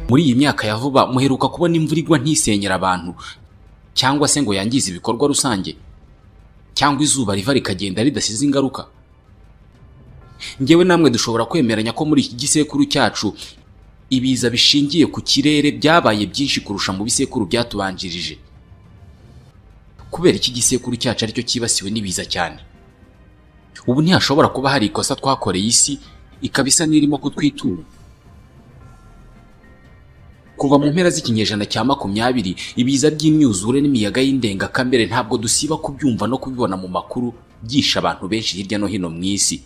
Muri iyi myaka ya vuba muheruka kubona imvura igwa ntisenyera abantu cyangwa se ngo yangize ibikorwa rusange, cyangwa izuba riva rikagenda ridasize ingaruka. Ngewe namwe dushobora kwemeranya ko muri iki gisekuru cyacu ibiza bishingiye ku kirere byabaye byinshi kurusha mu bisekuru byatubanjirije. Kubera iki gisekuru cyacu aricyo cyibasiwe n'ibiza cyane? Ubu ntihashobora kuba hari ikosa twakoreye isi ikaba isa n'irimo kutwitura. Kuva mu mpera z'ikinyejana cya 20, ibiza by'imyuzure n'imiyaga y'indengakamere ntabwo dusiba kubyumva no kubibona mu makuru byisha abantu benshi hirya no hino mu isi.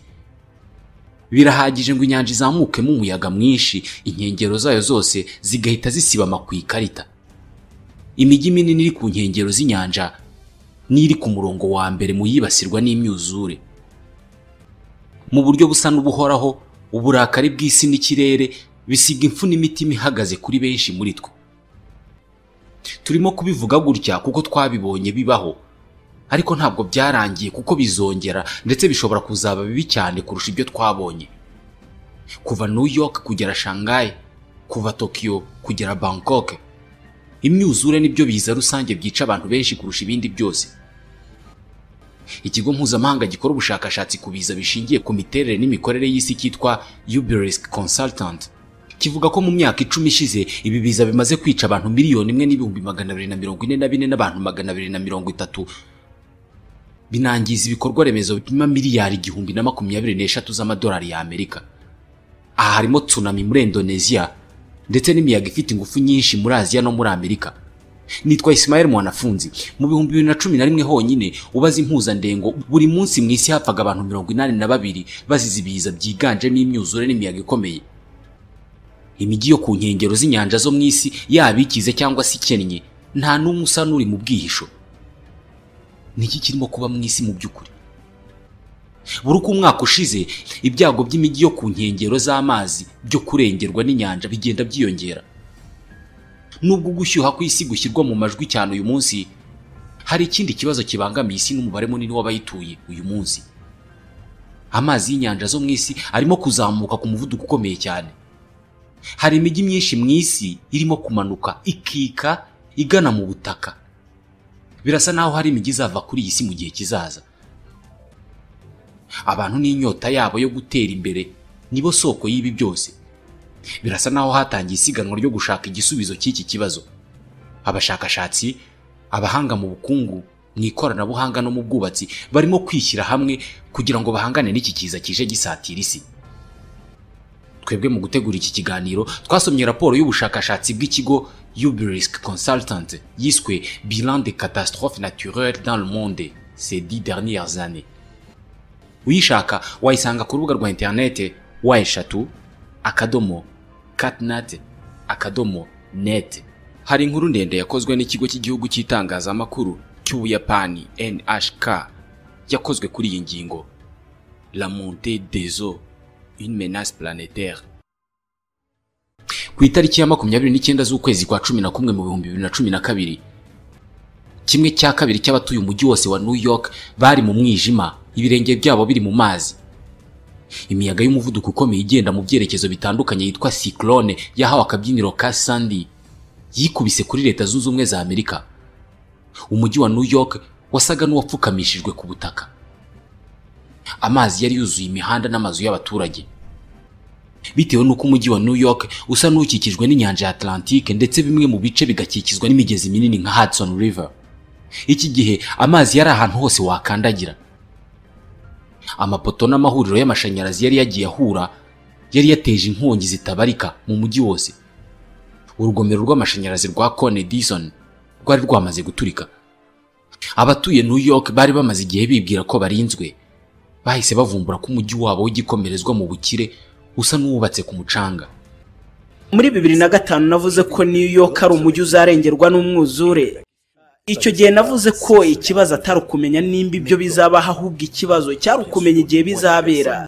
Birahagije ngo inyanja izamukemo umuyaga mwinshi, inkengero zayo zose zigahita zisibama ku ikarita. Imijyi minini iri ku nkengero z'inyanja n'iri ku murongo wa mbere mu yibasirwa n'imyuzure. Mu buryo busa n'ubuhoraho, uburakari bw'isi n'ikirere bisiga impfu n'imitima ihagaze kuri benshi muri twe. Turimo kubivuga gutya kuko twabibonye bibaho, ariko ntabwo byarangiye kuko bizongera ndetse bishobora kuzaba bibi cyane kurusha ibyo twabonye. Kuva New York kugera Shanghai, kuva Tokyo kugera Bangkok, imyuzure nibyo biza rusange byica abantu benshi kurusha ibindi byose. Ikigo mpuzamahanga gikora ubushakashatsi ku biza bishingiye ku miterere n'imikorere y'isi cyitwa Uberisk Consultant kivuga ko mu myaka 10 ishize ibi biza bimaze kwica abantu 1,244,000 n'abantu 230, binangiza ibikorwa remezo bipima miliyari 1023 z'amadolari ya Amerika. Aha harimo tsunami muri Indonesia ndetse n'imiyaga ifite ingufu nyinshi muri Aziya no muri Amerika. Nitwa Ismael Mwanafunzi. Mu 2011 honyine ubaza impuzandengo buri munsi mu isi hapfaga abantu 82 bazize ibiza byiganjemo imyuzure n'imiyaga ikomeye. Imijyi yo ku nkengero z'inyanja zo mu isi yaba ikize cyangwa se ikennye, nta n'umwe usa n'uri mu bwihisho. Niki kirimo kuba mu isi mu by'ukuri? Buri uko umwaka ushize, ibyago by'imijyi yo ku nkengero z'amazi byo kurengerwa n'inyanja bigenda byiyongera. Nubwo gushyuha kw'isi gushyirwa mu majwi cyane uyu munsi, hari ikindi kibazo kibangamiye isi n'umubare munini w'abayituye uyu munsi. Amazi y'inyanja zo mu isi arimo kuzamuka ku muvuduko ukomeye cyane. Hari imijyi myinshi mu isi irimo kumanuka ikika igana mu butaka. Birasa naho hari imijyi izava kuri iyi si mu gihe kizaza. Abantu n'inyota yabo yo gutera imbere nibo soko y'ibi byose. Birasa naho hatangiye isiganwa ryo gushaka igisubizo cy'iki kibazo. Abashakashatsi, abahanga mu bukungu, mu ikoranabuhanga no mu bwubatsi barimo kwishyira hamwe kugira ngo bahangane n'iki kiza kije gisatira isi. Twebwe mu gutegura iki kiganiro twasomye raporo y'ubushakashatsi bw'ikigo Uberisk Consultant yiswe Bilan des catastrophes naturelles dans le monde ces 10 dernières années. Uyishaka wayisanga ku rubuga rwa internet w3.katnat.net. Hari inkuru ndende yakozwe n'ikigo cy'igihugu cy'itangazamakuru cy'Ubuyapani NHK yakozwe kuri iyi ngingo, La montée des eaux, une menace planétaire. Ku itariki ya 29 z'ukwezi kwa 11 mu 2012, kimwe cya kabiri cy'abatuye umujyi wose wa New York bari mu mwijima, ibirenge byabo biri mu mazi. Imiyaga y'umuvuduko ukomeye igenda mu byerekezo bitandukanye yitwa cyclone yahawe akabyiniro ka Sandy yikubise kuri Leta Zunze Ubumwe za Amerika. Umujyi wa New York wasaga n'uwapfukamishijwe ku butaka. Amazi yari yuzuye imihanda n'amazu y'abaturage. Bitewe n'uko umujyi wa New York usa n'ukikijwe n'inyanja ya Atlantique ndetse bimwe mu bice bigakikizwa n'imigezi minini nka Hudson River, iki gihe amazi yari ahantu hose wakandagira. Amapoto n'amahuriro y'amashanyarazi yari yagiye ahura yari yateje inkongi zitabarika mu mujyi wose. Urugomero rw'amashanyarazi rwa Con Edison rwari rwamaze guturika. Abatuye New York bari bamaze igihe bibwira ko barinzwe, bahise bavumbura ko umujyi wabo w'igikomerezwa mu bukire usa n'uwubatse ku mucanga. Muri 2005 navuze ko New York ari umujyi uzarengerwa n'umwuzure. Icyo gihe navuze ko ikibazo atari ukumenya nimba ibyo bizabaho, ahubwo ikibazo cyari ukumenya igihe bizabera.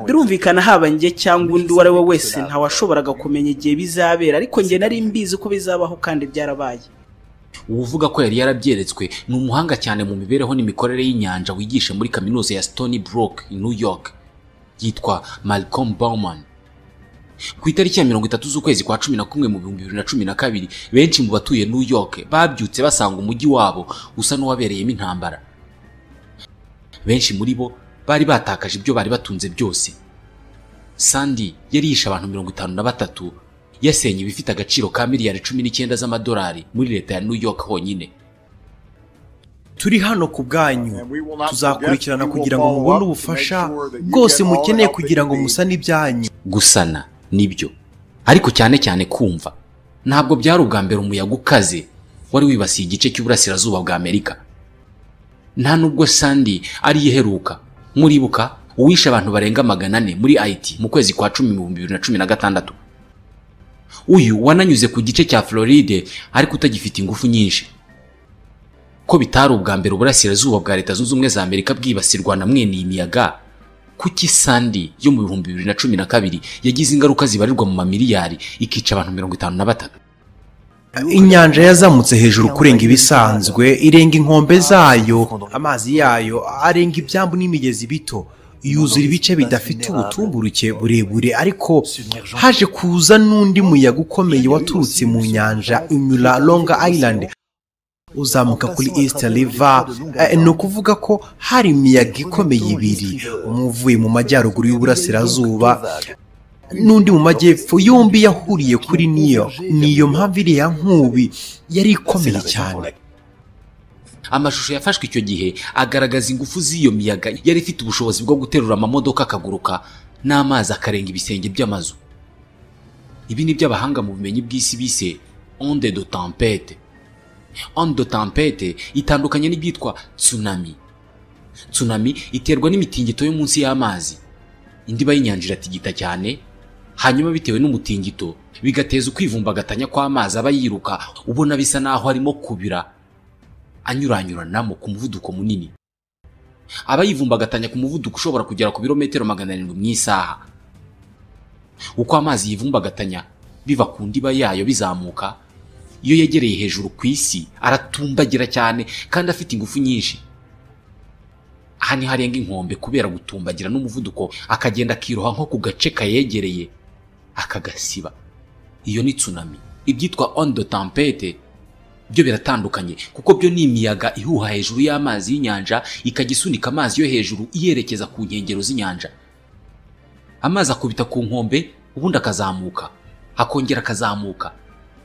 Birumvikana haba njye cyangwa undi uwo ari we wese ntawashoboraga kumenya igihe bizabera, ariko njye nari mbizi ko bizabaho kandi byarabaye. Uvuga ko yari yarabyeretswe ni umuhanga cyane mu mibereho n'imikorere y'inyanja wigisha muri kaminuza ya Stony Brook i New York, yitwa Malcolm Bowman. Ku itariki ya 30 z'ukwezi kwa 11 mu 2012, benshi mu batuye New York babyutse basanga umujyi wabo usa n'uwabereyemo intambara. Benshi muri bo bari batakaje ibyo bari batunze byose. Sandy yari yishe abantu 53, yasenye ibifite agaciro ka miliyari 19 z'amadolari muri leta ya New York honyine. Turi hano ku bwanyu, tuzakurikirana kugira ngo mubone ubufasha bwose mukeneye kugira ngo musane ibyanyu. Gusana nibyo, ariko cyane cyane kumva. Ntabwo byari ubwa mbere umuyaga ukaze wari wibasiye igice cy'uburasirazuba bwa Amerika. Nta nubwo Sandy ari iheruka. Muribuka uwishe abantu barenga 400 muri Haiti mu kwezi kwa 10 mu 2016. Uyu wananyuze ku gice cya Floride ariko utagifite ingufu nyinshi. Ko bitari ubwa mbere uburasirazuba bwa Leta Zunze Ubumwe za Amerika bwibasirwa na mwene iyi miyaga, kuki Sandy yo mu 2012 yagize ingaruka zibarirwa mu mamiliyari ikica abantu 53? Inyanja yazamutse hejuru kurenga ibisanzwe, irenga inkombe zayo, amazi yayo arenga ibyambu n'imigezi bito, yuzura ibice bidafite ubutumburuke burebure. Ariko haje kuza n'undi muyaga ukomeye waturutse mu nyanja unyura Long Island uzamuka kuri East River. Ni ukuvuga ko hari imiyaga ikomeye ibiri, umwe uvuye mu majyaruguru y'uburasirazuba n'undi mu majyepfo, yombi yahuriye kuri New York. Niyo mpamvu iriya nkubi yari ikomeye cyane. Amashusho yafashwe icyo gihe agaragaza ingufu z'iyo miyaga yari ifite ubushobozi bwo guterura amamodoka akaguruka n'amazi akarenga ibisenge by'amazu. Ibi ni byo abahanga mu bumenyi bw'isi bise onde de tempête. Onde de tempête itandukanye n'ibyitwa tsunami. Tsunami iterwa n'imitingito yo munsi y'amazi. Indiba y'inyanja iratigita cyane, hanyuma bitewe n'umutingito bigateza ukwivumbagatanya kw'amazi aba yiruka, ubona bisa naho arimo kubira anyuranyuranamo ku muvuduko munini. Aba yivumbagatanya ku muvuduko ushobora kugera ku birometero 700 mu isaha. Uko amazi yivumbagatanya biva ku ndiba yayo bizamuka, iyo yegereye hejuru ku isi aratumbagira cyane kandi afite ingufu nyinshi. Aha niho arenga inkombe kubera gutumbagira n'umuvuduko, akagenda akiroha nko ku gace kayegereye akagasiba. Iyo ni tsunami. Ibyitwa onde de tempête byo biratandukanye, kuko byo ni imiyaga ihuha hejuru y'amazi y'inyanja ikajya isunika amazi yo hejuru iyerekeza ku nkengero z'inyanja. Amazi akubita ku nkombe, ubundi akazamuka, akongera akazamuka,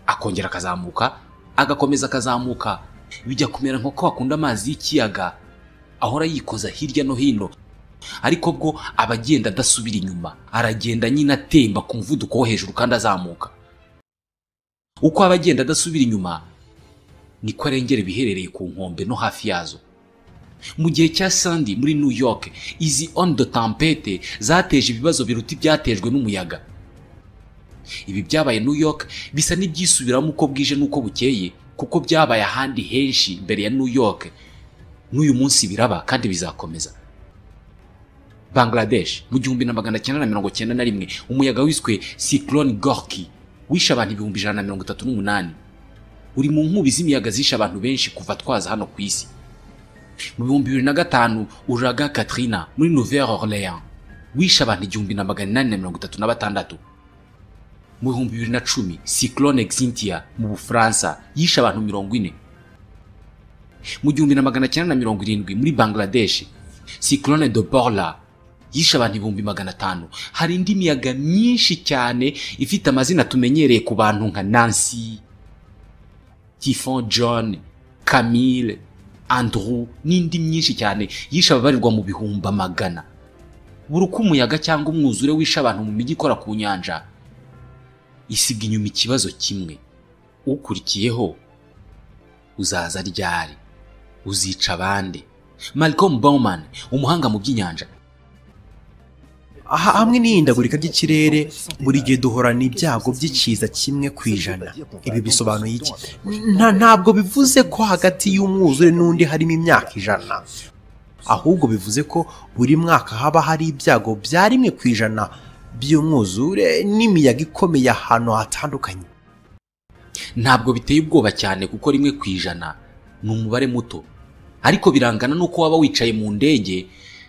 akongera akazamuka, agakomeza akazamuka. Bijya kumera nko ko akunda amazi y'ikiyaga ahora yikoza hirya no hino, ariko bwo abagenda adasubira inyuma, aragenda nyine atemba ku muvuduko wo hejuru kandi azamuka. Uko abagenda adasubira inyuma niko arengera ibiherereye ku nkombe no hafi yazo. Mu gihe cya Sandy muri New York, izi onde de tempête zateje ibibazo biruta ibyatejwe n'umuyaga. Ibi byabaye New York bisa n'ibyisubiramo uko bwije n'uko bukeye, kuko byabaye ahandi henshi mbere ya New York. N'uyu munsi biraba kandi bizakomeza. Bangladesh mu 1991, umuyaga wiswe Cyclone Gorky wishe abantu 138,000. Uri mu nkubi z'imiyaga zishe abantu benshi kuva twaza hano ku isi. Mu 2005, Uraga Katrina muri Nouvelle-Orléans wishe abantu 1836. Mu 2010, Cyclone Xynthia mu Bufaransa yishe abantu 40. Mu 1970 muri Bangladesh, Cyclone de Borla yishe abantu 500,000. Hari indi miyaga myinshi cyane ifite amazina tumenyereye ku bantu nka Nancy, Typhon John, Camille, Andrew n'indi myinshi cyane yishe ababarirwa mu bihumbi magana. Buri uko umuyaga cyangwa umwuzure wishe abantu mu mijyi ikora ku nyanja, isiga inyuma ikibazo kimwe: ukurikiyeho uzaza ryari? Uzica abandi? Malcolm Bowman, umuhanga mu by'inyanja. Aha hamwe n'ihindagurika ry'ikirere, buri gihe duhorana ibyago by'ikiza 1%. Ibi bisobanuye iki? Ntabwo bivuze ko hagati y'umwuzure n'undi harimo imyaka 100, ahubwo bivuze ko buri mwaka haba hari ibyago bya 1% by'umwuzure n'imiyaga ikomeye ahantu hatandukanye. Ntabwo biteye ubwoba cyane kuko 1% ni umubare muto, ariko birangana n'uko waba wicaye mu ndege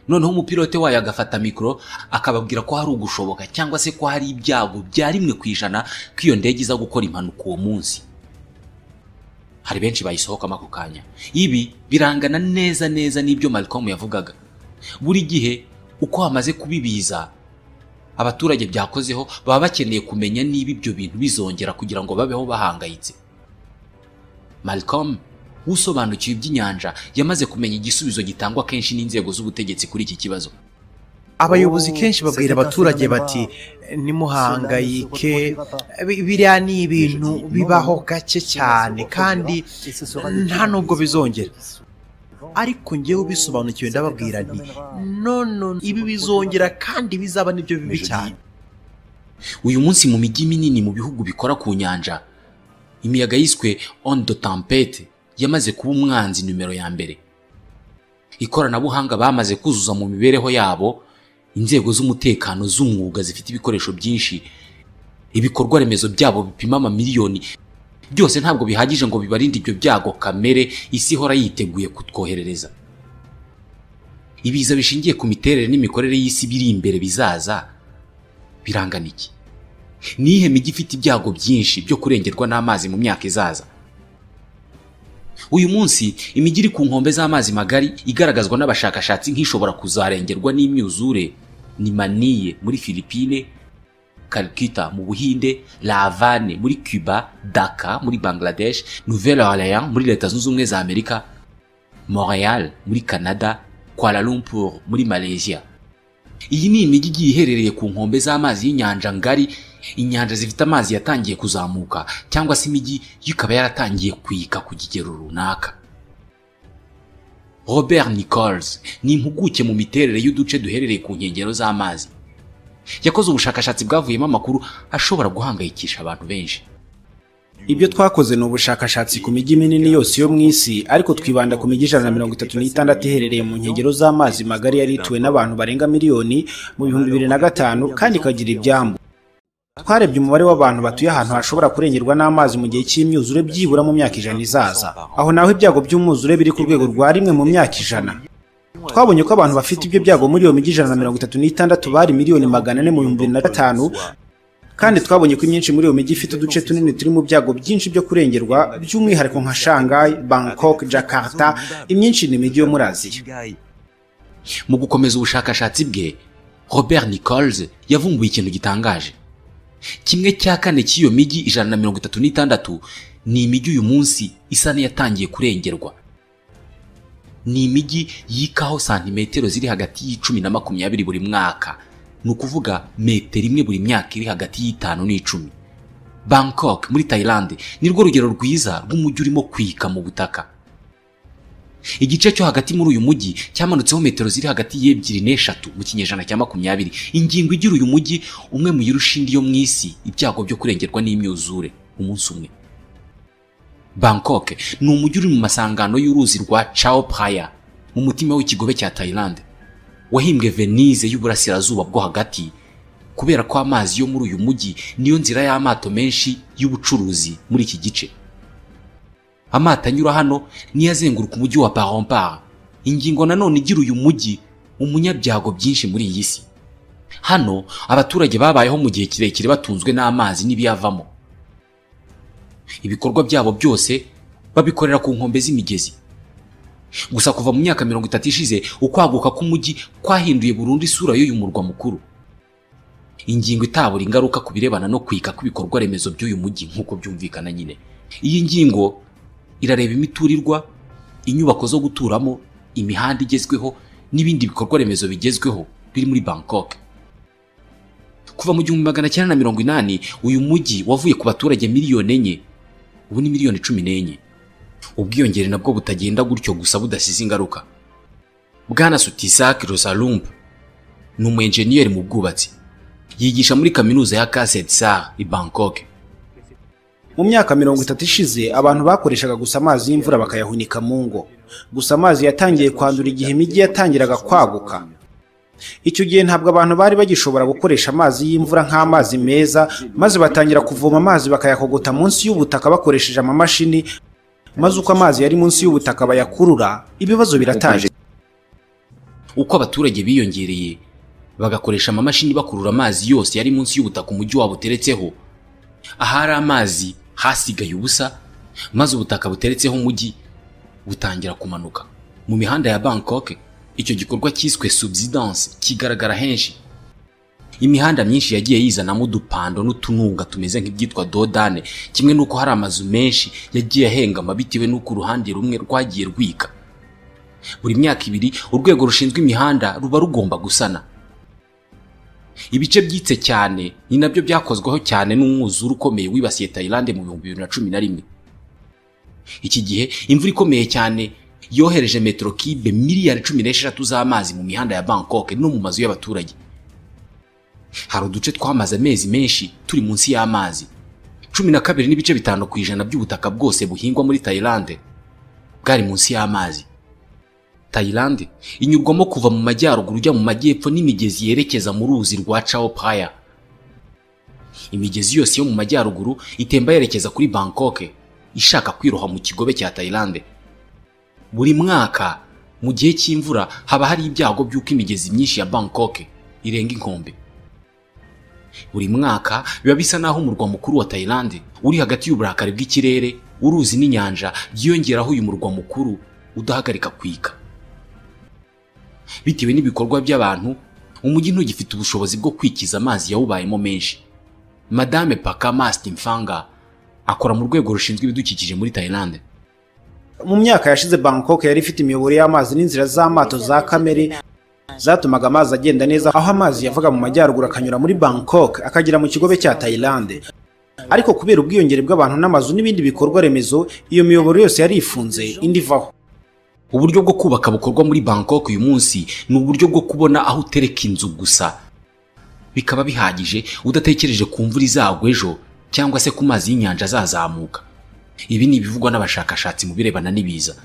Noneho umupilote wayo agafata mikoro akababwira ko hari ugushoboka cyangwa se ko hari ibyago bya 1% ko iyo ndege iza gukora impanuka uwo munsi. Hari benshi bayisohokamo ako kanya. Ibi birangana neza neza n'ibyo Malcolm yavugaga. Buri gihe uko hamaze kubibiza, abaturage byakozeho baba bakeneye kumenya niba ibyo bintu bizongera kugira ngo babeho bahangayitse. Malcolm usobanukiwe iby'inyanja yamaze kumenya igisubizo gitangwa kenshi n'inzego z'ubutegetsi kuri iki kibazo. Abayobozi kenshi babwira abaturage bati nimuhangayike, biriya ni ibintu bibaho gake cyane kandi nta nubwo bizongera. Ariko njyewe ubisobanukiwe ndababwira nti no, ibi bizongera kandi bizaba nibyo bibi cyane. Uyu munsi mu mijyi minini mu bihugu bikora ku nyanja, imiyaga yiswe onde de tempête yamaze kuba umwanzi numero ya mbere. Ikoranabuhanga bamaze kuzuza mu mibereho yabo, inzego z'umutekano z'umwuga zifite ibikoresho byinshi, ibikorwa remezo byabo bipima amamiliyoni, byose ntabwo bihagije ngo bibarinde ibyo byago kamere isi ihora yiteguye kutwoherereza. Ibiza bishingiye ku miterere n'imikorere y'isi biri imbere bizaza birangana iki? Nihe mijyi ifite ibyago byinshi byo kurengerwa n'amazi mu myaka izaza? Uyu munsi imijyi iri ku nkombe z'amazi magari igaragazwa n'abashakashatsi nk'ishobora kuzarengerwa n'imyuzure ni Manille muri Philippines, Calcutta mu Buhinde, La Havane muri Cuba, Dhaka muri Bangladesh, Nouvelle-Orléans muri Leta Zunze Ubumwe za Amerika, Montreal muri Canada, Kuala Lumpur muri Malaysia. Iyi ni imijyi igiye iherereye ku nkombe z'amazi y'inyanja ngari, inyanja zifite amazi yatangiye kuzamuka cyangwa se imijyi ikaba yaratangiye kwika ku kigero runaka. Robert Nichols ni impuguke mu miterere y'uduce duherereye ku nkengero z'amazi. Yakoze ubushakashatsi bwavuyemo amakuru ashobora guhangayikisha abantu benshi. Ibyo twakoze ni ubushakashatsi ku mijyi minini yose yo mu isi, ariko twibanda ku mijyi 136 iherereye mu nkengero z'amazi magari yari ituwe n'abantu barenga miliyoni mu 2005 kandi ikagira ibyambu. Twarebye umubare w'abantu batuye ahantu hashobora kurengerwa n'amazi mu gihe cy'imyuzure byibura mu myaka 100 izaza. Aho naho ibyago by'umwuzure biri ku rwego rwa 1 mu myaka 100. Twabonye ko abantu bafite ibyo byago muri iyo mijyi 136 bari miliyoni 400 mu 2005, kandi twabonye ko imyinshi muri iyo mijyi ifite uduce tunini turi mu byago byinshi byo kurengerwa, by'umwihariko nka Shanghai, Bangkok, Jakarta, imyinshi ni imijyi yo muri Aziya. Mu gukomeza ubushakashatsi bwe, Robert Nichols yavumbuye ikintu gitangaje. 1/4 cy'iyo mijyi 136 ni imijyi uyu munsi isa n'iyatangiye kurengerwa. Ni imijyi yikaho santimetero ziri hagati y'10 na 20 buri mwaka, ni ukuvuga metero imwe buri myaka iri hagati y'5 n'10. Bangkok muri Thailand ni rwo rugero rwiza rw'umujyi urimo kwika mu butaka. Igice cyo hagati muri uyu mujyi cyamanutseho metero ziri hagati y'2 n'3 mu kinyejana cya 20. Ingingo igira uyu mujyi umwe mu yirusha indi yo mu isi ibyago byo kurengerwa n'imyuzure umunsi umwe. Bangkok ni umujyi uri mu masangano y'uruzi rwa Chao Phraya mu mutima w'ikigobe cya Thailand. Wahimbwe Venise y'uburasirazuba bwo hagati kubera ko amazi yo muri uyu mujyi niyo nzira y'amato menshi y'ubucuruzi muri iki gice. Amato anyura hano niyo azenguruka umujyi wa Parampara. Ingingo nanone igira uyu mujyi umunyabyago byinshi muri iyi si. Hano abaturage babayeho mu gihe kirekire batunzwe n'amazi n'ibiyavamo. Ibikorwa byabo byose babikorera ku nkombe z'imigezi. Gusa kuva mu myaka 30 ishize, ukwaguka k'umujyi kwahinduye burundu isura y'uyu murwa mukuru. Ingingo itabura ingaruka ku birebana no kwika kw'ibikorwa remezo by'uyu mujyi nk'uko byumvikana nyine. Iyi ngingo irareba imiturirwa, inyubako zo guturamo, imihanda igezweho n'ibindi bikorwa remezo bigezweho biri muri Bangkok. Kuva mu 1980 uyu mujyi wavuye ku baturage miliyoni 4, ubu ni miliyoni 14. Ubwiyongere nabwo butagenda gutyo gusa budasize ingaruka. Bwana Sutisak Rosalump ni umu engineer mu bwubatsi, yigisha muri kaminuza ya Kasetsar i Bangkok. Mu myaka 30 ishize abantu bakoreshaga gusa amazi y'imvura bakayahunika mu ngo. Gusa amazi yatangiye kwandura igihe imijyi yatangiraga kwaguka. Icyo gihe ntabwo abantu bari bagishobora gukoresha amazi y'imvura nk'amazi meza, maze batangira kuvoma amazi bakayakogota munsi y'ubutaka bakoresheje amamashini, maze uko amazi yari munsi y'ubutaka bayakurura, ibibazo biratangira. Uko abaturage biyongereye bagakoresha amamashini bakurura amazi yose yari munsi y'ubutaka umujyi wabo uteretseho, ahari amazi hasigaye ubusa, maze ubutaka buteretseho umujyi butangira kumanuka. Mu mihanda ya Bangkok icyo gikorwa cyiswe subsidence kigaragara henshi. Imihanda myinshi yagiye yizanamo udupando n'utununga tumeze nk'ibyitwa dodane, kimwe n'uko hari amazu menshi yagiye ahengama bitewe n'uko uruhande rumwe rwagiye rwika. Buri myaka ibiri urwego rushinzwe imihanda ruba rugomba gusana. Ibice byitse cyane ni nabyo byakozweho cyane n'umwuzure ukomeye wibasiye Thailand mu 2011. Iki gihe imvura ikomeye cyane yohereje metero kibe miliyari 16 z'amazi mu mihanda ya Bangkok no mu mazu y'abaturage. Hari uduce twamaze amezi menshi turi munsi y'amazi. 12.5% by'ubutaka bwose buhingwa muri Thailand bwari munsi y'amazi. Thailand inyurwamo kuva mu majyaruguru ujya mu majyepfo n'imigezi yerekeza mu ruzi rwa Chao Phraya. Imigezi yose yo mu majyaruguru itemba yerekeza kuri Bangkok ishaka kwiroha mu kigobe cya Thailand. Buri mwaka mu gihe cy'imvura haba hari ibyago by'uko imigezi myinshi ya Bangkok irenga inkombe. Buri mwaka biba bisa naho umurwa mukuru wa Thailand uri hagati y'uburakari bw'ikirere, uruzi n'inyanja byiyongeraho uyu murwa mukuru udahagarika kwika. Bitewe n'ibikorwa by'abantu, umujyi ntugifite ubushobozi bwo kwikiza amazi yawubayemo menshi. Madame Pakamas Timfanga akora mu rwego rushinzwe ibidukikije muri Thailand. Mu myaka yashize Bangkok yari ifite imiyoboro y'amazi n'inzira z'amato za kamere zatumaga amazi agenda neza, aho amazi yavaga mu majyaruguru akanyura muri Bangkok akagera mu kigobe cya Thailand. Ariko kubera ubwiyongere bw'abantu n'amazu n'ibindi bikorwa remezo, iyo miyoboro yose yari ifunze indi ivaho. Uburyo bwo kubaka bukorwa muri Bangkok uyu munsi ni uburyo bwo kubona aho utereka inzu gusa, bikaba bihagije udatekereje ku mvura izagwa ejo cyangwa se ku mazi y'inyanja azazamuka. Ibi ni ibivugwa n'abashakashatsi mu birebana n'ibiza.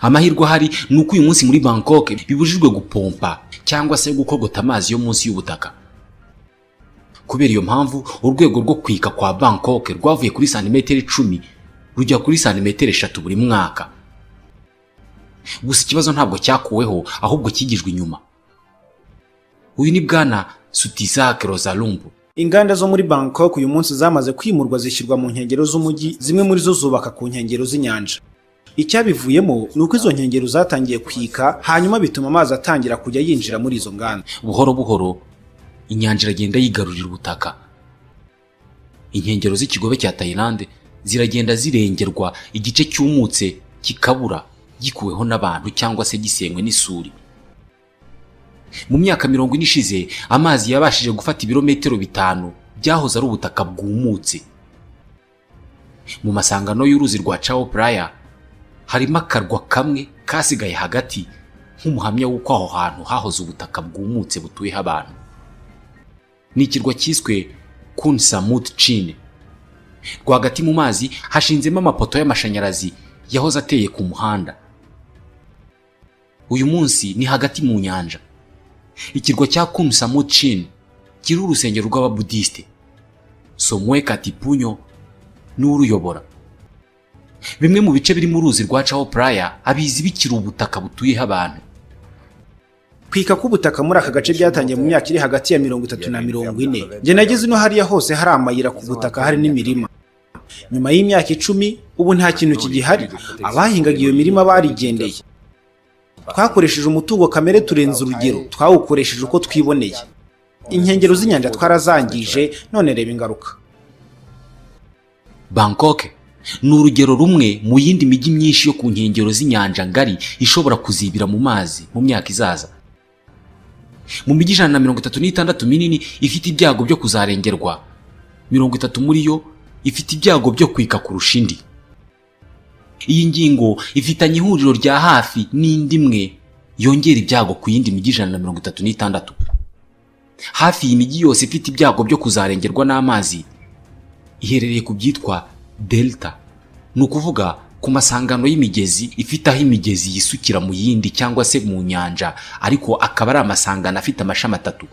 Amahirwe ahari ni uko uyu munsi muri Bangkok bibujijwe gupompa cyangwa se gukogota amazi yo munsi y'ubutaka. Kubera iyo mpamvu urwego rwo kwika kwa Bangkok rwavuye kuri santimetero 10 rujya kuri santimetero 3 buri mwaka. Gusa ikibazo ntabwo cyakuweho ahubwo kigijwe inyuma. Uyu ni Bwana Sutizak Rosalumbu. Inganda zo muri Bangkok uyu munsi zamaze kwimurwa zishyirwa mu nkengero z'umujyi, zimwe muri zo zubaka ku nkengero z'inyanja. Icyabivuyemo ni uko izo nkengero zatangiye kwika, hanyuma bituma amazi atangira kujya yinjira muri izo nganda. Buhoro buhoro inyanja iragenda yigarurira ubutaka. Inkengero z'ikigobe cya Thailand ziragenda zirengerwa, igice cyumutse kikabura gikuweho n'abantu cyangwa se gisenywe n'isuri. Mu myaka 40 ishize amazi yabashije gufata ibirometero 5 byahoze ari ubutaka bwumutse. Mu masangano y'uruzi rwa Chao Phraya harimo akarwa kamwe kasigaye hagati nk'umuhamya w'uko aho hantu hahoze ubutaka bwumutse butuyeho abantu. Ni ikirwa cyiswe Kun Samut Chin. Rwagati mu mazi hashinzemo amapoto y'amashanyarazi yahoze ateye ku muhanda. Uyu munsi ni hagati mu nyanja. Ikirwa cya Kun Samut Chin kiri urusengero rw'Ababudiste. Somwe Katipunyo n'uruyobora. Bimwe mu bice biri mu ruzi rwa Chao Phraya abizi bikiri ubutaka butuyeho abantu. Kwika k'ubutaka muri aka gace byatangiye mu myaka iri hagati ya 30 na 40. Njye nageze ino hariya hose hari amayira ku butaka hari n'imirima. Nyuma y'imyaka 10 ubu nta kintu kigihari, abahingaga iyo mirima barigendeye. Twakoresheje umutungo kamere turenze urugero, twawukoresheje uko twiboneye. Inkengero z'inyanja twarazangije, none reba ingaruka. Bangkok ni urugero rumwe mu yindi mijyi myinshi yo ku nkengero z'inyanja ngari ishobora kuzibira mu mazi mu myaka izaza. Mu mijyi 136 minini ifite ibyago byo kuzarengerwa, 30 muri yo ifite ibyago byo kwika kurusha indi. Iyi ngingo ifitanye ihuriro rya hafi n'indi imwe yongera ibyago ku yindi mijyi 136. Hafi iyi mijyi yose ifite ibyago byo kuzarengerwa n'amazi iherereye ku byitwa delta, ni ukuvuga ku masangano y'imigezi ifite aho imigezi yisukira mu yindi cyangwa se mu nyanja, ariko akaba ari amasangano afite amashami 3.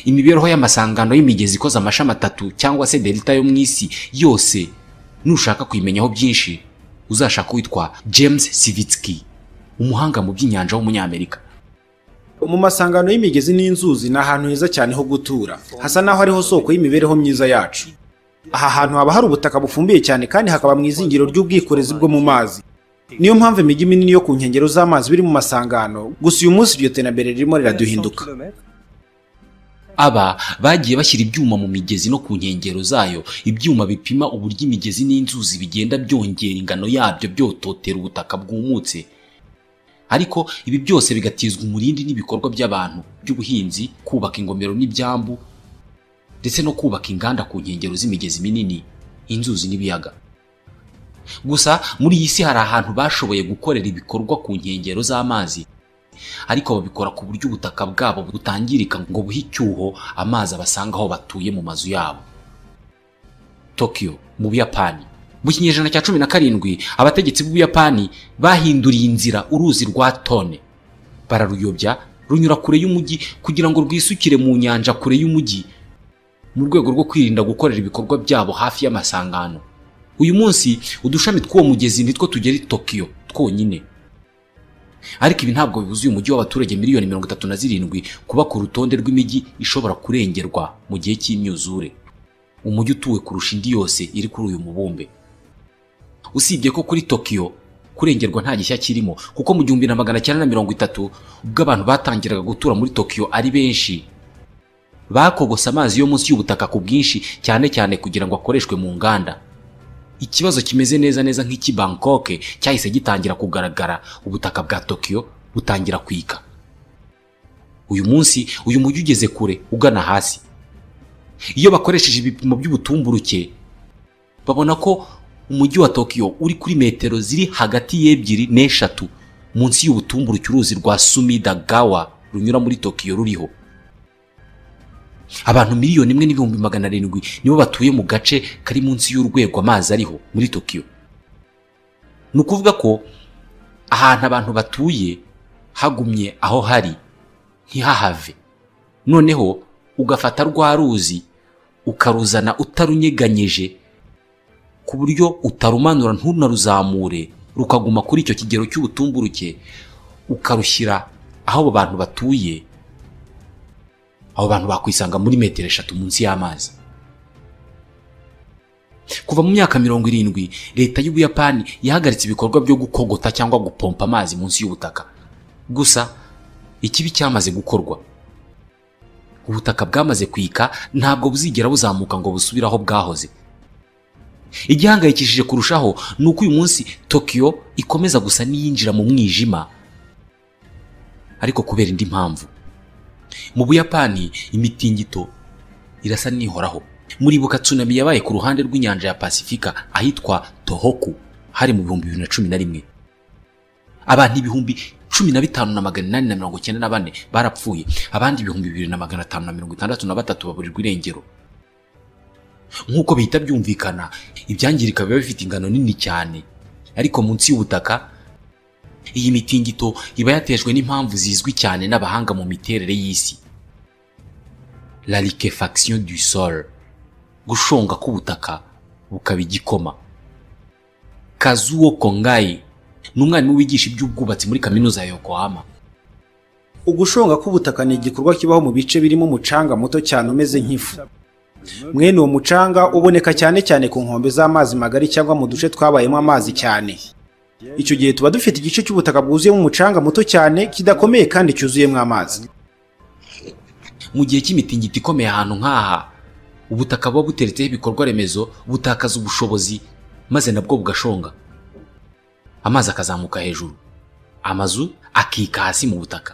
Imibereho y'amasangano y'imigezi ikoze amashami 3 cyangwa se delta yo mu isi yose, nushaka kuyimenyaho byinshi uzashaka witwa James Sivitsky, umuhanga mu by'inyanja w'umunyamerika. Mu masangano y'imigezi n'inzuzi ni ahantu heza cyane ho gutura, hasa naho ariho soko y'imibereho myiza yacu. Aha hantu haba hari ubutaka bufumbiye cyane kandi hakaba mu izingiro ry'ubwikorezi bwo mu mazi. Niyo mpamvu imijyi minini yo ku nkengero z'amazi biri mu masangano. Gusa uyu munsi iryo terambere ririmo riraduhinduka. Aba bagiye bashyira ibyuma mu migezi no ku nkengero zayo, ibyuma bipima uburyo imigezi n'inzuzi bigenda byongera ingano yabyo byototera ubutaka bwumutse. Ariko ibi byose bigatizwa umurindi n'ibikorwa by'abantu by'ubuhinzi, kubaka ingomero n'ibyambu, ndetse no kubaka inganda ku nkengero z'imigezi minini, inzuzi n'ibiyaga. Gusa muri iyi si hari ahantu bashoboye gukorera ibikorwa ku nkengero z'amazi, ariko babikora ku buryo ubutaka bwabo butangirika ngo buhe icyuho amazi abasanga aho batuye mu mazu yabo. Tokyo mu Buyapani. Mu kinyejana cya 17 abategetsi b'Ubuyapani bahinduriye inzira uruzi rwa Tone, bararuyobya runyura kure y'umujyi kugira ngo rwisukire mu nyanja kure y'umujyi, mu rwego rwo kwirinda gukorera ibikorwa byabo hafi y'amasangano. Uyu munsi udushami tw'uwo mugezi nitwo tugera i Tokyo twonyine. Ariko ibi ntabwo bibuza uyu mujyi w'abaturage miliyoni 37 kuba ku rutonde rw'imijyi ishobora kurengerwa mu gihe cy'imyuzure, umujyi utuwe kurusha indi yose iri kuri uyu mubumbe. Usibye ko kuri Tokyo kurengerwa nta gishya kirimo, kuko mu 1930 ubwo abantu batangiraga gutura muri Tokyo ari benshi, bakogose amazi yo munsi y'ubutaka ku bwinshi, cyane cyane kugira ngo akoreshwe mu nganda. Ikibazo kimeze neza neza nk'iki Bangkok cyahise gitangira kugaragara, ubutaka bwa Tokyo butangira kwika. Uyu munsi uyu mujyi ugeze kure ugana hasi. Iyo bakoresheje ibipimo by'ubutumburuke babona ko umujyi wa Tokyo uri kuri metero ziri hagati y'ebyiri n'eshatu munsi y'ubutumburuke uruzi rwa Sumidagawa runyura muri Tokyo ruriho. Abantu 1,700,000 nibo batuye mu gace kari munsi y'urwego amazi ariho muri Tokyo. Ni ukuvuga ko ahantu abantu batuye hagumye aho hari ntihahave, noneho ugafata rwa ruzi ukaruzana utarunyeganyije ku buryo utarumanura ntunaruzamure, rukaguma kuri icyo kigero cy'ubutumburuke, ukarushyira aho abo bantu batuye, abo bantu bakwisanga muri metero 3 munsi y'amazi. Kuva mu myaka 70 leta y'Ubuyapani yahagaritse ibikorwa byo gukogota cyangwa gupompa amazi munsi y'ubutaka. Gusa ikibi cyamaze gukorwa, ubutaka bwamaze kwika, ntabwo buzigera buzamuka ngo busubire aho bwahoze. Igihangayikishije kurushaho ni uko uyu munsi Tokyo ikomeza gusa n'iyinjira mu mwijima, ariko kubera indi mpamvu. Mu Buyapani imitingito irasa n'ihoraho. Muribuka tsunami yabaye ku ruhande rw'inyanja ya Pasifika ahitwa Tohoku hari mu 2011. Abantu 15,894 barapfuye, abandi 2,563 baburirwa irengero. Nk'uko bihita byumvikana, ibyangirika biba bifite ingano nini cyane, ariko munsi y'ubutaka iyi mitingito iba yatejwe n'impamvu zizwi cyane n'abahanga mu miterere y'isi. La liquéfaction du sol, gushonga k'ubutaka bukaba igikoma. Kazuo Kongai ni umwarimu wigisha iby'ubwubatsi muri kaminuza ya Yokohama. Ugushonga k'ubutaka ni igikorwa kibaho mu bice birimo umucanga muto cyane umeze nk'ifu. Mwene uwo mucanga uboneka cyane cyane ku nkombe z'amazi magari cyangwa mu duce twabayemo amazi cyane. Icyo gihe tuba dufite igice cy'ubutaka bwuzuyemo umucanga muto cyane kidakomeye kandi cyuzuyemo amazi. Mu gihe cy'imitingito ikomeye ahantu nk'aha, ubutaka buba buteretseho ibikorwa remezo butakaza ubushobozi maze nabwo bugashonga, amazi akazamuka hejuru, amazu akika hasi mu butaka.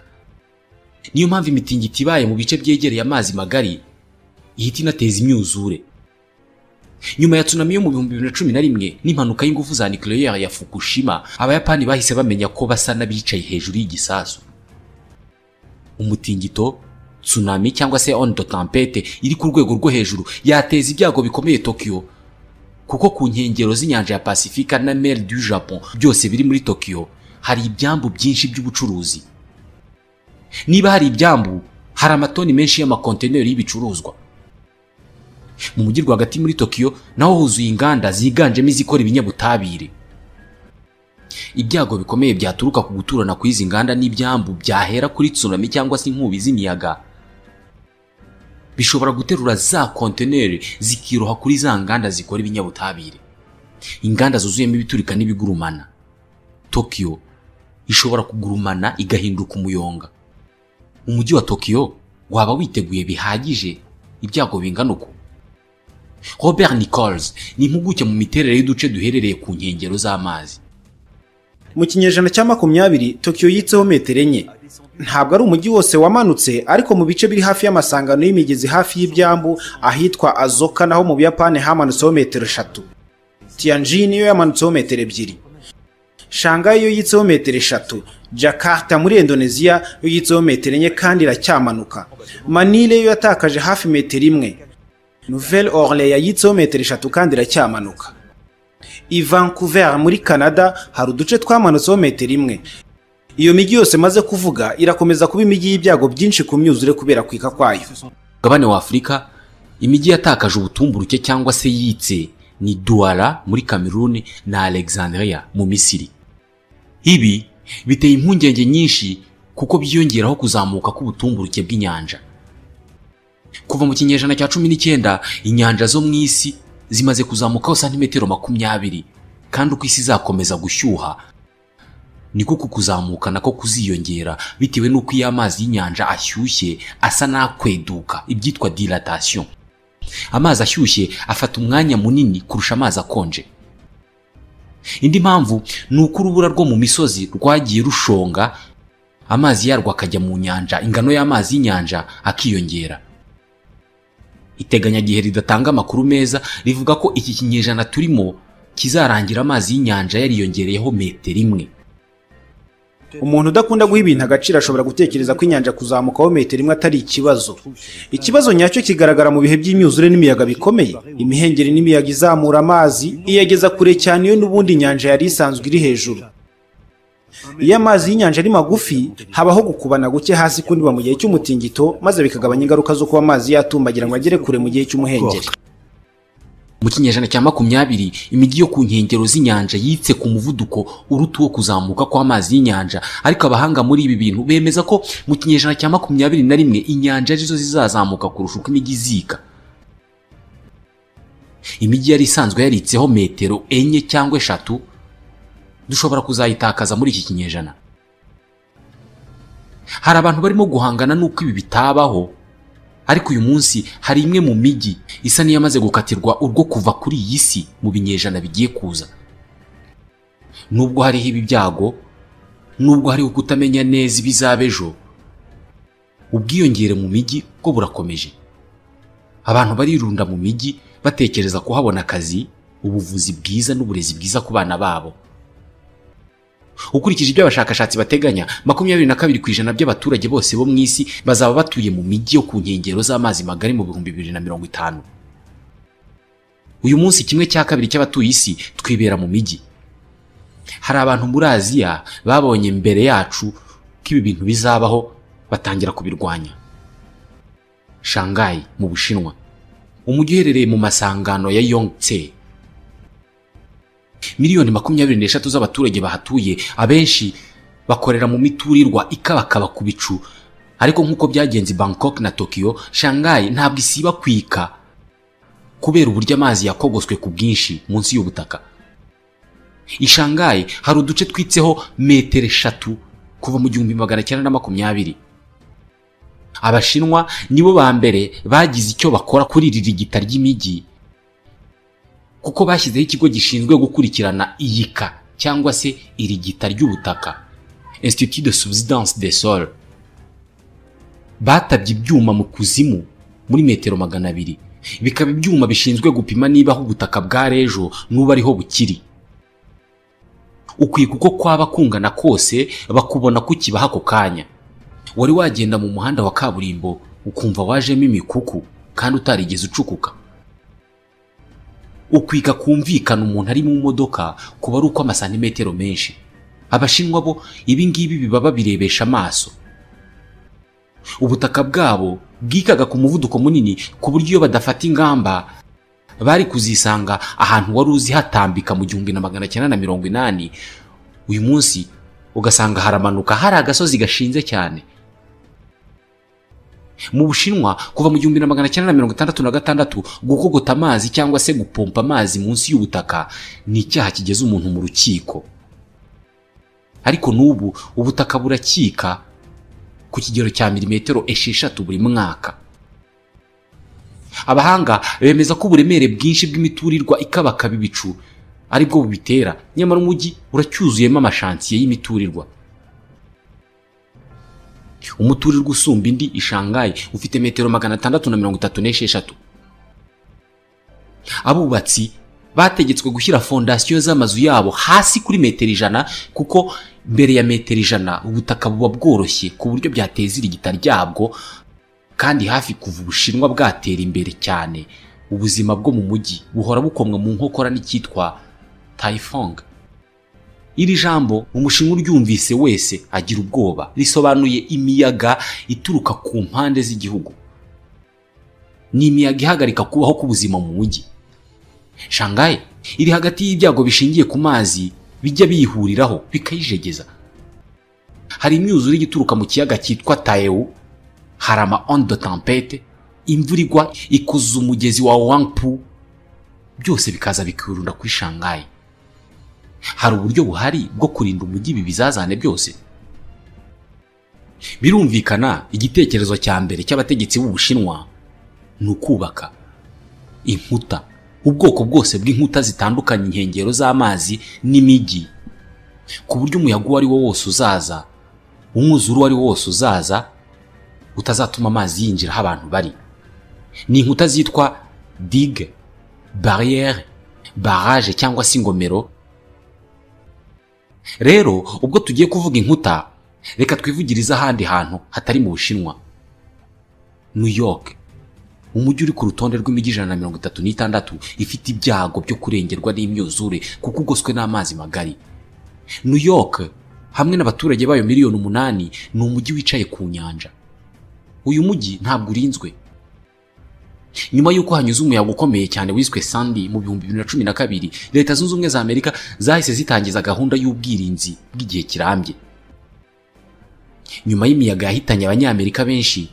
Niyo mpamvu imitingito ibaye mu bice byegereye amazi magari ihita inateza imyuzure. Nyuma ya tsunami yo mu 2011 n'impanuka y'ingufu za nucléaire ya Fukushima, Abayapani bahise bamenya ko basa n'abicaye hejuru y'igisasu. Umutingito, tsunami cyangwa se onde de tempête iri ku rwego rwo hejuru yateza ibyago bikomeye Tokyo, kuko ku nkengero z'inyanja ya Pasifika na Mer du Japon byose biri muri Tokyo hari ibyambu byinshi by'ubucuruzi. Niba hari ibyambu, hari amatoni menshi y'amakonteneri y'ibicuruzwa. Mu mujyi rwagati muri Tokyo naho huzuye inganda ziganjemo izikora ibinyabutabire. Ibyago bikomeye byaturuka ku guturana kw'izi nganda n'ibyambu byahera kuri tsunami cyangwa se inkubi z'imiyaga bishobora guterura za konteneri zikiroha kuri za nganda zikora ibinyabutabire, inganda zuzuyemo ibiturika n'ibigurumana. Tokyo ishobora kugurumana igahinduka umuyonga. Umujyi wa Tokyo waba witeguye bihagije ibyago bingana uko? Robert Nichols ni impuguke mu miterere y'uduce duherereye ku nkengero z'amazi. Mu kinyejana cya 20 Tokyo yitseho metero 4. Ntabwo ari umujyi wose wamanutse, ariko mu bice biri hafi y'amasangano y'imigezi hafi y'ibyambu ahitwa Azoka naho mu Buyapani hamanutseho metero 3. Tianjin yo yamanutseho metero 2. Shanghai yo yitseho metero 3. Jakarta muri Indonesia yo yitseho metero 4 kandi iracyamanuka. Manila yo yatakaje hafi metero 1. Nouvelle Orléans yitseho metero 3 kandi iracyamanuka. I Vancouver muri Canada hari uduce twamanutseho metero 1. Iyo mijyi yose maze kuvuga irakomeza kuba imijyi y'ibyago byinshi ku myuzure kubera kwika kwayo. Mugabane wa Afurika imijyi yatakaje ubutumburuke cyangwa se yitse ni Douala muri Cameroon na Alexandria mu Misiri. Ibi biteye impungenge nyinshi kuko byiyongeraho kuzamuka k'ubutumburuke bw'inyanja. Kuva mu kinyejana cya 19 inyanja zo mu isi zimaze kuzamukaho santimetero 20, kandi uko isi izakomeza gushyuha niko kukuzamuka nako kuziyongera bitewe n'uko iyo amazi y'inyanja ashyushye asa n'akweduka, ibyitwa dilatation. Amazi ashyushye afata umwanya munini kurusha amazi akonje. Indi mpamvu ni uko urubura rwo mu misozi rwagiye rushonga, amazi yarwo akajya mu nyanja, ingano y'amazi y'inyanja akiyongera. Iteganyagihe ridatanga amakuru meza rivuga ko iki kinyejana turimo kizarangira amazi y'inyanja yariyongereyeho metero 1. Umuntu udakunda guha ibintu agaciro ashobora gutekereza ko inyanja kuzamukaho metero 1 atari ikibazo. Ikibazo nyacyo kigaragara mu bihe by'imyuzure n'imiyaga bikomeye. Imihengeri n'imiyaga izamura amazi iyageza kure cyane iyo n'ubundi inyanja yari isanzwe iri hejuru. Iyo amazi y'inyanja ari magufi habaho gukubana guke hasi kundiba mu gihe cy'umutingito, maze bikagabanya ingaruka zo kuba amazi yatumbagira ngo agere kure mu gihe cy'umuhengeri. Mu kinyejana cya 20 imijyi yo ku nkengero z'inyanja yitse ku muvuduko uruta uwo kuzamuka kw'amazi y'inyanja, ariko abahanga muri ibi bintu bemeza ko mu kinyejana cya 21 inyanja arizo zizazamuka kurusha uko imijyi izika. Imijyi yari isanzwe yaritseho metero 4 cyangwa 3 dushobora kuzayitakaza muri iki kinyejana. Hari abantu barimo guhangana n'uko ibi bitabaho, ariko uyu munsi hari imwe mu mijyi isa n'iyamaze gukatirwa urwo kuva kuri iyi si mu binyejana bigiye kuza. Nubwo hariho ibi byago, nubwo hariho kutamenya neza ibizaba ejo, ubwiyongere mu mijyi bwo burakomeje. Abantu barirunda mu mijyi batekereza kuhabona akazi, ubuvuzi bwiza n'uburezi bwiza ku bana babo. Ukurikije ibyo abashakashatsi bateganya, 22% by'abaturage bose bo mu isi bazaba batuye mu mijyi yo ku nkengero z'amazi magari mu 2050. Uyu munsi 1/2 cy'abatuye isi twibera mu mijyi. Hari abantu muri Aziya babonye mbere yacu ko ibi bintu bizabaho batangira kubirwanya. Shanghai mu Bushinwa, umujyi uherereye mu masangano ya Yangtze, miliyoni 23 z'abaturage bahatuye, abenshi bakorera mu miturirwa ikabakaba ku bicu. Ariko nk'uko byagenze Bangkok na Tokyo, Shanghai ntabwo isiba kwika kubera uburyo amazi yakogoswe ku bwinshi munsi y'ubutaka. I Shanghai hari uduce twitseho metero 3 kuva mu 1920. Abashinwa nibo ba mbere bagize icyo bakora kuri iri rigita ry'imijyi, kuko bashyizeho ikigo gishinzwe gukurikirana iyika cyangwa se irigita ry'ubutaka, Institut de Subsidence des Sols. Batabye ibyuma mu kuzimu muri metero 200, bikaba ibyuma bishinzwe gupima niba aho ubutaka bw'ejo n'ubu ariho bukiri. Ukwiye kuko kwaba kungana kose bakubona kukibaha ako kanya. Wari wagenda mu muhanda wa kaburimbo ukumva wajemo imikuku kandi utarigeze ucukuka. Ukwika kumvikana umuntu ari mu modoka kuba ari uko amasantimetero menshi. Abashinwa bo ibi ngibi biba babirebesha amaso. Ubutaka bwabo bwikaga ku muvuduko munini ku buryo iyo badafata ingamba bari kuzisanga ahantu wari uzi hatambika mu 1980, Uyu munsi ugasanga haramanuka hari agasozi gashinze cyane. Mu Bushinwa kuva mu 1966 gukogota amazi cyangwa se gupompa amazi munsi y'ubutaka ni icyaha kigeza umuntu mu rukiko. Ariko n'ubu ubutaka burakika ku kigero cya milimetero 6 buri mwaka. Abahanga bemeza ko uburemere bwinshi bw'imiturirwa ikabakaba ibicu aribwo bubitera, nyamara umujyi uracyuzuyemo amashantiye y'imiturirwa. Umuturirwa usumba indi i Shanghai ufite metero 636. Abubatsi bategetswe gushyira fondasiyo z'amazu yabo hasi kuri metero 100 kuko mbere ya metero 100 ubutaka buba bworoshye ku buryo byateza irigita ryabwo, kandi hafi kuva Ubushinwa bwatera imbere cyane ubuzima bwo mu mujyi buhora bukomwa mu nkokora n'icyitwa Typhoon. Iri jambo umushinwa uryumvise wese agira ubwoba, risobanuye imiyaga ituruka ku mpande z'igihugu. Ni imiyaga ihagarika kubaho k'ubuzima mu mujyi. Shanghai iri hagati y'ibyago bishingiye ku mazi bijya bihuriraho bikayijegeza. Hari imyuzure ituruka mu kiyaga cyitwa Taeu, hari ama onde de tempête, imvura igwa ikuza umugezi wa Wangpu, byose bikaza bikirunda kuri Shanghai. Hari uburyo buhari bwo kurinda umujyi ibi bizazane byose. Birumvikana igitekerezo cya mbere cy'abategetsi b'Ubushinwa ni ukubaka inkuta, ubwoko bwose bw'inkuta zitandukanye inkengero z'amazi n'imijyi, ku buryo umuyaga uwo ari wo wose uzaza, umwuzure uwo ari wo wose uzaza, utazatuma amazi yinjira aho abantu bari. Ni inkuta zitwa digue, barrière, barrage cyangwa se ingomero. Rero ubwo tugiye kuvuga inkuta, reka twivugirize ahandi hantu hatari mu Bushinwa. New York, umujyi uri ku rutonde rw'imijyi 136 ifite ibyago byo kurengerwa n'imyuzure kuko ugoswe n'amazi magari. New York hamwe n'abaturage bayo miliyoni 8 ni umujyi wicaye ku nyanja. Uyu mujyi ntabwo urinzwe. Nyuma y'uko hanyuze umuyaga ukomeye cyane wiswe Sandy mu 2012, Leta Zunze Ubumwe za Amerika zahise zitangiza gahunda y'ubwirinzi bw'igihe kirambye. Nyuma y'imiyaga yahitanye abanyamerika benshi,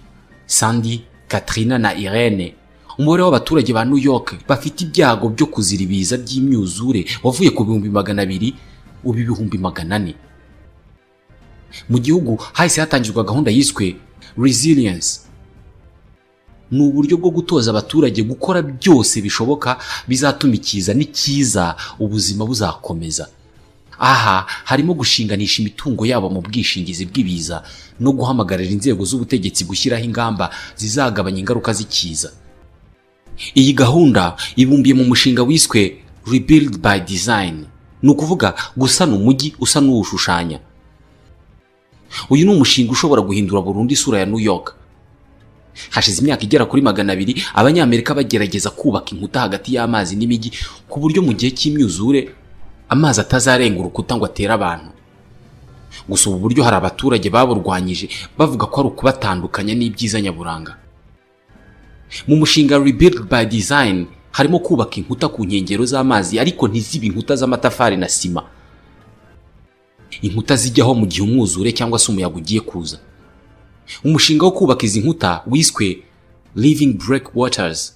Sandy, Katrina na Irene, umubare w'abaturage ba New York bafite ibyago byo kuzira ibiza by'imyuzure wavuye ku 200,000 ubu 400,000. Mu gihugu hahise hatangizwa gahunda yiswe Resilience. Ni uburyo bwo gutoza abaturage gukora byose bishoboka bizatuma ikiza n'ikiza ubuzima buzakomeza. Aha harimo gushinganisha imitungo yabo mu bwishingizi bw'ibiza no guhamagarira inzego z'ubutegetsi gushyiraho ingamba zizagabanya ingaruka z'ikiza. Iyi gahunda ibumbiye mu mushinga wiswe Rebuild by Design, ni ukuvuga gusana umujyi usa n'uwushushanya. Uyu ni umushinga ushobora guhindura burundu isura ya New York. Hashize imyaka igera kuri 200 abanyamerika bagerageza kubaka inkuta hagati y'amazi n'imijyi ku buryo mu gihe cy'imyuzure amazi atazarenga urukuta ngo atere abantu. Gusa ubu buryo hari abaturage baburwanyije bavuga ko ari ukubatandukanya n'ibyiza nyaburanga. Mu mushinga Rebuild by Design harimo kubaka inkuta ku nkengero z'amazi, ariko ntizibe inkuta z'amatafari na sima. Inkuta zijyaho mu gihe umwuzure cyangwa se umuyaga ugiye kuza. Umushinga wo kubaka izi nkuta wiswe Living Breakwaters,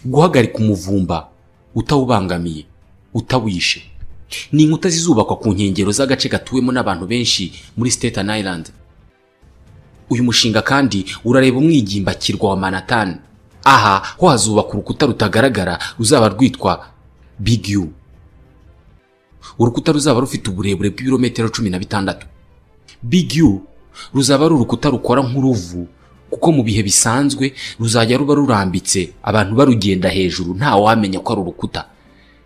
guhagarika umuvumba utawubangamiye, utawishe. Ni inkuta zizubakwa ku nkengero z'agace gatuwemo n'abantu benshi muri Staten Island. Uyu mushinga kandi urareba umwigimbakirwa wa Manhattan. Aha ho hazubakwa urukuta rutagaragara ruzaba rwitwa Big U. Urukuta ruzaba rufite uburebure bw'ibirometero 16. Big U ruzaba ari urukuta rukora nk'uruvu, kuko mu bihe bisanzwe ruzajya ruba rurambitse abantu barugenda hejuru nta wamenya ko ari urukuta.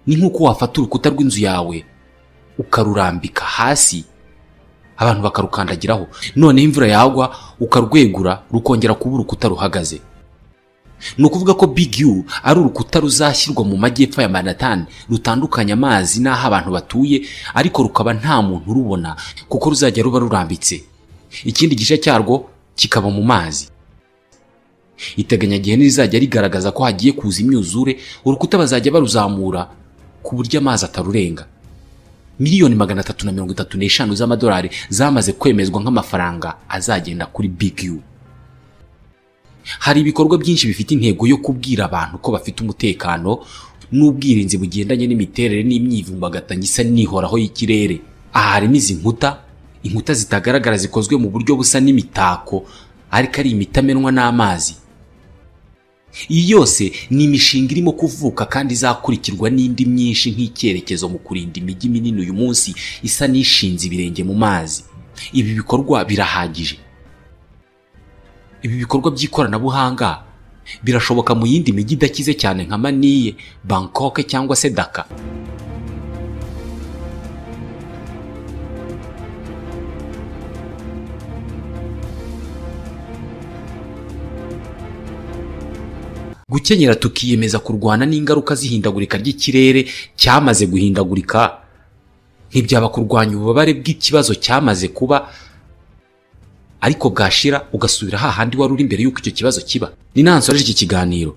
Ni nk'uko wafata urukuta rw'inzu yawe ukarurambika hasi abantu bakarukandagiraho, none imvura yagwa ukarwegura rukongera kuba urukuta ruhagaze. Ni ukuvuga ko Big U ari urukuta ruzashyirwa mu majyepfo ya Manhattan rutandukanya amazi n'aho abantu batuye, ariko rukaba nta muntu urubona kuko ruzajya ruba rurambitse. Ikindi gice cyarwo kikaba mu mazi. Iteganyagihe n'irizajya rigaragaza ko hagiye kuza imyuzure, urukuta bazajya baruzamura ku buryo amazi atarurenga. Miliyoni 335 z'amadolari zamaze kwemezwa nk'amafaranga azagenda kuri Big U. Hari ibikorwa byinshi bifite intego yo kubwira abantu ko bafite umutekano n'ubwirinzi bugendanye n'imiterere n'imyivumbagatanyo isa n'ihoraho y'ikirere. Aha harimo izi nkuta, inkuta zitagaragara zikozwe mu buryo busa n'imitako ariko ari imitamenwa n'amazi. Iyi yose ni imishinga irimo kuvuka kandi izakurikirwa n'indi myinshi nk'icyerekezo mu kurinda imijyi minini uyu munsi isa n'ishinze ibirenge mu mazi. Ibi bikorwa birahagije. Ibi bikorwa by'ikoranabuhanga birashoboka mu yindi mijyi idakize cyane nka Manille, Bangkok cyangwa se Dhaka. Gukenyera tukiyemeza kurwana n'ingaruka z'ihindagurika ry'ikirere cyamaze guhindagurika ntibyaba kurwanya ububabare bw'ikibazo cyamaze kuba, ariko bwashira ugasubira hahandi wari uri mbere y'uko icyo kibazo kiba. Ni nansoje iki kiganiro.